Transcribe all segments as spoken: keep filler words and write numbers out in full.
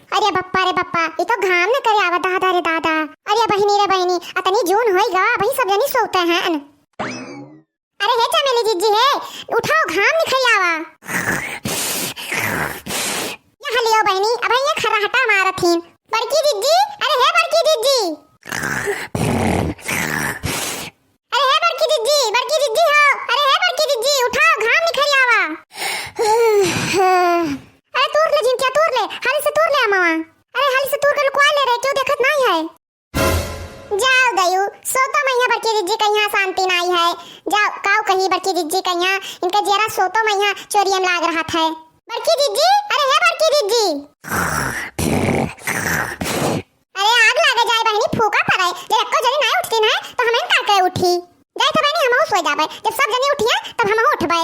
अरे बप्पा रे बप्पा, ई तो घाम न करे आवा, दादा रे दादा। अरे बहिनी रे बहिनी, अतनी जून होई गवा, अबहीं सब जनी सोते हैं। अरे हे चमेली जिज्जी हे, उठाओ, घाम निखरी आवा। यहाँ लियो बहिनी, अबहीं ये खर्राटा मारत हीन। बड़की जिज्जी, अरे हे बड़की जिज्जी। अरे हे बड़की जिज्जी, बड़की जिज्जी हो, अरे हे बड़की जिज्जी, उठाओ, घाम निखरी आवा। अरे तूर ले झिनकिया, तूर ले, हाली से तूर ले अमवा। अरे हाली से तूर के लुकवा ले रे, केहू देखत नाई है। जाओ गयू, सोतो मइहाँ बड़की जिज्जी कइहाँ शांति नाई है। जाओ, काऊ कही बड़की जिज्जी कइहाँ, इनके जियरा सोतो मइहाँ चोरियम लाग रहत है। बड़की जिज्जी, अरे हे बड़की जिज्जी। अरे आग लागे जाए बहिनी, फूका पड़े, जब एको जनी नाई उठती ना, तो हमें का के उठी? जाए तो बहिनी, हमहू सोए जाबे, जब सब जनी उठिया, तब हमहू उठबे।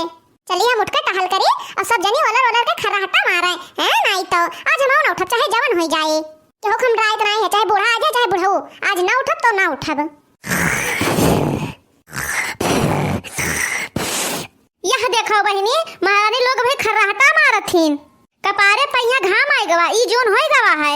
चली हम उठ के टहल करी, और सब जनी ओलर ओलर के खर्राटा मारे, हैं? नाई तो आज हमहू ना उठब, चाहे जवन होई जाए। केहू के हम डराइत नाई है, चाहे बूढ़ा आ जाए, चाहे बुढ़ऊ, आज ना उठब तो ना उठब। यह देखो बहिनी, महारानी लोग भी खर्राटा मारत हीन। कपारे पहिया घाम आइ गवा, ई जून होई गवा है।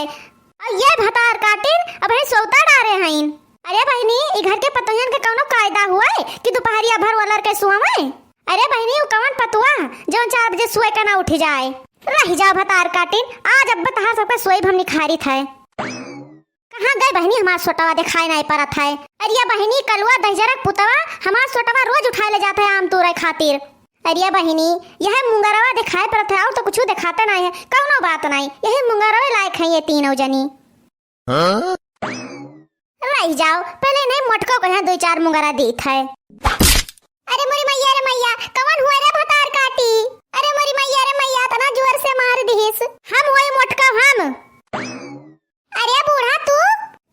और ये भतार काटिन अबहीं सोता डारे हईन। अरे बहिनी, ई घर के पतोहियन के कौनो कायदा हुए कि दुपहरिया भर ओलर के सुआवे? अरे बहिनी, उ कवन पतुआ जौन चार बजे सोए के ना उठी जाए? रहि जाओ भतार काटिन, आज अब तहार सबके सोइब हम निखारित है। कहाँ गए बहिनी हमार सोटवा, देखाई नाई परत है। अरे बहिनी, कलुआ दहिजरक पुतवा हमार सोटवा रोज उठाए ले जात है आम तूरे खातिर। अरे बहिनी, यह मुंगरवा देखाई परत है, और तो कुछ देखाता नाई है। कौनो बात नाई, यही मुंगरवे लायक है ये तीनों जनी। हाँ? रहि जाओ, पहले इन्हें मोटको के यहाँ दुई चार मुंगरा दीत है। अरे मोरी मैया रे मैया, कवन हुआ रे भतार काटी? अरे मोरी मैया रे मैया, इतना जोर से मार दिहिस। हम हुए मोटका हम। अरे बूढ़ा तू,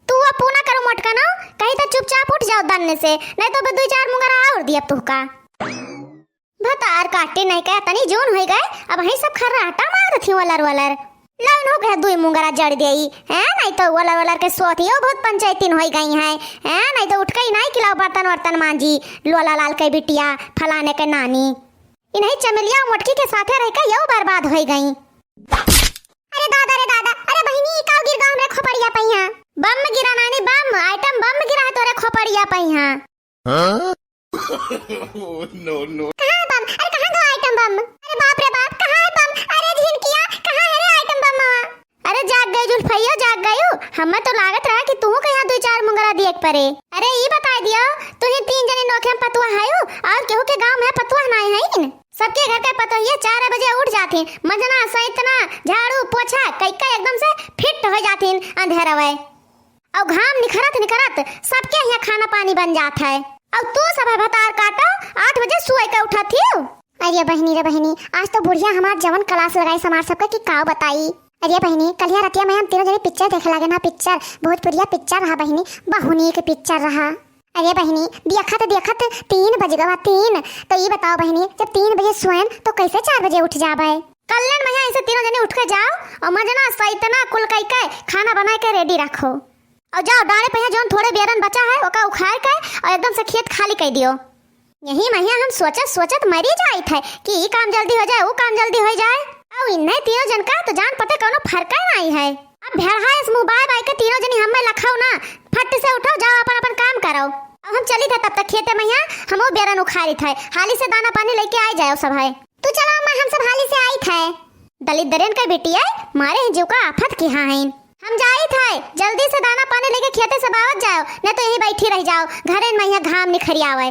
तू अपू ना करो मोटका ना, कहीं तो चुपचाप उठ जाओ दन्ने से, नहीं तो दुई चार मुंगरा और दिया तुहका। भतार काटे नहीं का, तनी जून होई गए, अबहीं सब खर्राटा मारत ही वलर वलर। लाइन हो गया दुई मुंगरा जड़ देई, हैं? नहीं तो वलर वलर के सोत ही, ओ बहुत पंचायतीन होई गई हैं, हैं? नहीं तो उठ के ही नहीं किलाओ बर्तन वर्तन मांजी, लोला लाल के बिटिया, फलाने के नानी। इन्हीं चमेलिया मोटकी के साथे रह के यो बर्बाद होई गई। अरे दादा रे दादा, अरे बहिनी, ई काव गिर गवा हमरे खोपड़िया पहिया? बम गिरा नानी बम, आइटम बम गिरा है तोरे खोपड़िया पहिया। हाँ? Oh, no, no। कहाँ है बम? अरे कहाँ गवा आइटम बम? अरे बाप रे बाप, कहाँ है बम? अरे झिनकिया, कहाँ है रे आइटम बम? अरे जाग गई जुल्फैया, जाग गयू। हमें तो लागत रहा कि तू के यहाँ दुई चार मुंगरा दिए के परे। अरे ई बताई दियो, तू ही तीन जने नोखे में पतुआ हायू और केहू के गांव में पतुआ नाई है इन। सबके घर के पतोहिया चार बजे उठ जाती, मजना, सैतना, झाड़ू, पोछा कई कई एकदम से फिट हो जाती अंधेरवे। और घाम निखरत निखरत सबके यहाँ खाना पानी बन जात है। और तू सब है भतार काटो, आठ बजे सुए के उठत हियो। अरे बहिनी रे बहिनी, आज तो बुढ़िया हमार जवन क्लास लगाई हमार सबके कि काव बताई। अरे बहिनी, कलिया रतिया में हम तीनों जने पिक्चर देखे लागे ना, पिक्चर, भोजपुरिया पिक्चर रहा बहिनी, बहु नीक पिक्चर रहा। अरे बहिनी, देखत देखत तीन बज गवा, तीन। तो ई बताओ बहिनी, जब तीन बजे सोएन तो कैसे चार बजे उठ जाबे? कल्याण भैया, ऐसे तीनों जने उठ के जाओ और मजना सैतना कुल कई के खाना बनाए के रेडी रखो। और जाओ डाले पे जौन थोड़े बेरन बचा है ओका उखाड़ के और एकदम से खेत खाली कर दियो। यही महिया हम सोचत सोचत मरी जाइत है कि ई काम जल्दी हो जाए, ऊ काम जल्दी हो जाए। और इन्हें तीनों जन का तो जान पते कौनो फर्क ही नहीं है। अब भेड़हा इस मुंह बाय बाय के तीनों जनी हमें लखाओ ना, फट से उठो, जाओ अपन अपन काम करो। अब हम चली थे तब तक खेते महिया, हम वो बेरन उखाड़ी थे, हाली से दाना पानी लेके आए जाओ सब है। तू चलो अम्मा, हम सब हाली से आई थे। दलिद्रन के बिटिया मारे हैं जीव का आफत की हाँ हैं। हम जाई थे, जल्दी से दाना पानी लेके खेते से बावत जाओ, नहीं तो यहीं बैठी रह जाओ, घरे महिया घाम निखरियावे।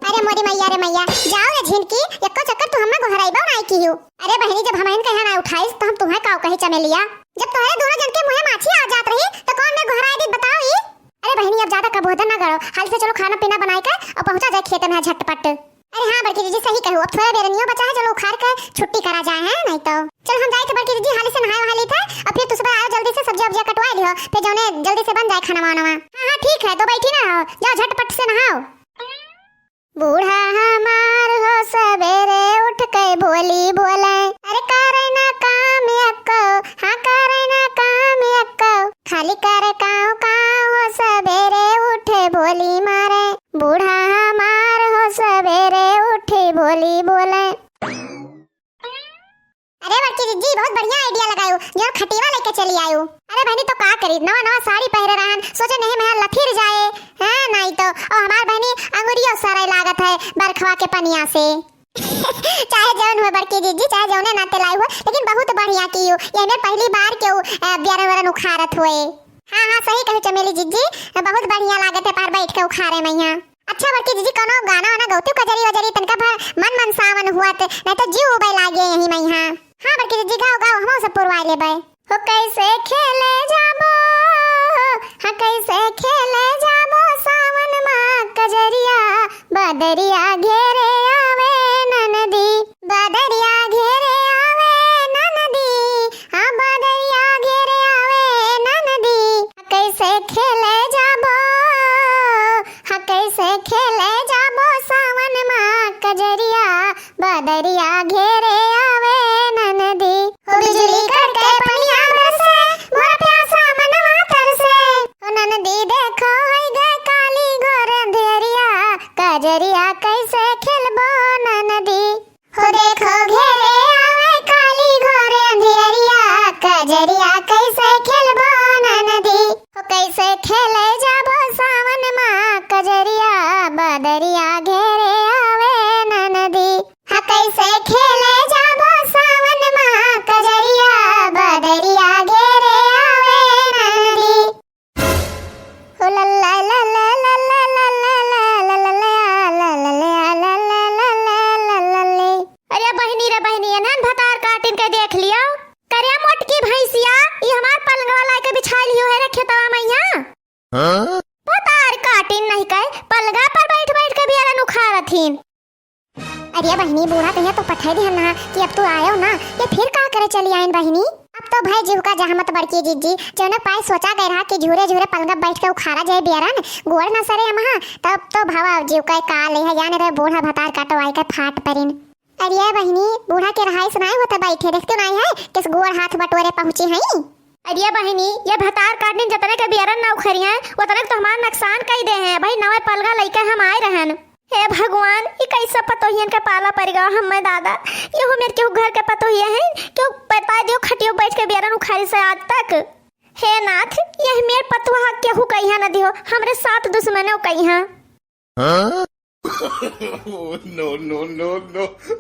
अरे मोरी मैया रे मैया, जाओ रे झिनकी, एको चक्कर तू हमें गोहराइबा नाई किहू। अरे बहिनी, जब हमहिन के यहाँ ना उठाइस, तो हम तुम्हें काव कही चमेलिया? जब तोहरे दोनों जन के मुँहे माछी आ जात रही, तो कौन में गोहराई दी बताओ ई? अरे बहिनी, अब ज्यादा कबोहदन ना गड़ो, हाल से चलो खाना पीना बनाई के और पहुँचा जाए खेत में झटपट। अरे हाँ बड़की जीजी, सही कहू, अब थोड़ा बेरनियो बचा है, चलो उखाड़ के छुट्टी करा जाए, हैं? नहीं तो चल हम जाई थे बड़की जीजी, हाली से नहाए वहाए ली थे, और फिर तुझसे आयो जल्दी से सब्जी वब्जिया कटवा लियो, फिर जौने जल्दी से बन जाए खाना वाना। हाँ हाँ ठीक है, तो बैठी ना रहो, जाओ झटपट से नहाओ। बूढ़ा हमार हो सबेरे उठ के बोली बोले, अरे करे ना काम एको, हाँ करे ना काम एको, खाली करे काव काव हो सबेरे उठे बोली मारे। बूढ़ा हमार हो ली बोले। अरे बड़की जिज्जी, बहुत बढ़िया idea लगायू, जो खटिया लेके चली आयू। अरे बहनी, तो का करी, नवा नवा साड़ी पहिरे रहन, सोचे नहीं मैं लथिर जाए, हाँ, नहीं तो, और हमार बहनी अंगुरियो सरे लागत है बरखवा के पनिया से। चाहे जौन हो बड़की जिज्जी, चाहे जौने नाते लाई हो, लेकिन बहुत बढ़िया कियू। ये हमें पहली बार केहू, अ, बियरन वरन उखारत होए। हाँ, हाँ, सही कही चमेली जिज्जी, बहुत बढ़िया लागत है पहर बैठ के उखारे में यहाँ। अच्छा बड़की जिज्जी, कोनो गाना वाना गौतू कजरी वजरी, तनका भर मन मन सावन हुआ ते, नहीं तो जीव उबे लागे यही में यहाँ। हाँ बड़की जिज्जी, गाओ गाओ, हम सब पुरवाए लेबे। हो कैसे खेले जाबो, हाँ कैसे खेले जाबो सावन मा कजरिया, बदरिया घेरे आवे ननदी, बदरिया घेरे आवे ननदी, हाँ बदरिया घेरे आवे ननदी। कैसे खेले जाबो, हाँ कैसे खेले जाबो सावन मा कजरिया, बदरिया घेरे आवे ननदी। हो बिजुली कड़के पनिया बरसे, मोरा प्यासा मनवा तरसे। हो ननदी देखो होई गए काली घोर अंधेरिया, कजरिया कैसे खेलबो ननदी। हो देखो घेरे आवे काली घोर अंधेरिया, कजरिया कैसे खेलबो ननदी। हो कैसे खेले जाबो सावन मा कजरिया, बदरिया घेरे आवे ननदी। हाँ कैसे खेले जाबो सावन मा कजरिया, बदरिया घेरे आवे ननदी। हो लल्ला लल्ला लल्ला लल्ला लल्ला लल्ला लल्ला लल्ला लल्ला लल्ला लल्ला लल्ला। अरे बहिनी रे बहिनी, एनहन भतार काटिन के देख लियो। करे मोटकी भैंसिया, ई हमार पलंगवा लाइके बिछाई लियो है रे खेतवा में यहाँ। हाँ? भतार काटिन नहीं कहे, पलंगा पर बैठ बैठ के बियरन उखारत हिन। अरे बहिनी, बूढ़ा कहिया तो पठाई दिहन ना कि अब तू आयो ना, ये फिर का करे चली आइन बहिनी? अब तो भाई जीव का जहमत बड़की जिज्जी, जौने पाए सोचा गए रहा कि झूरे झूरे पलंगा बैठ के उखारा जाए बियरन, गोड़ ना सरे अमहा, तब तो भवा जीव का का ले है, याने रे बूढ़ा भतार काटो आई के फाट परिन। अरे बहिनी, बूढ़ा के रहाइस नाई होता बैठे, देखते नाई है किस गोड़ हाथ बटोरे पहुँची हई। अरे बहिनी, ये भतार काटिन जतने के बियरन ना उखरिया, उतने के तो हमार नुकसान कई दे हैं। भाई नवे पलगा लइके हम आए रहन। हे भगवान, ई कैसा पतोहियन के पाला पड़ गवा हमें दादा। यहू मेर केहू घर के पतोहिया है, केहू बता दियो खटियो बैठ के बियरन उखारी से आज तक। हे नाथ, यह मेर पतोहा केहू कहिया न दियो, हमरे साथ दुश्मनो कहिया। हाँ? Oh, no, no, no, no।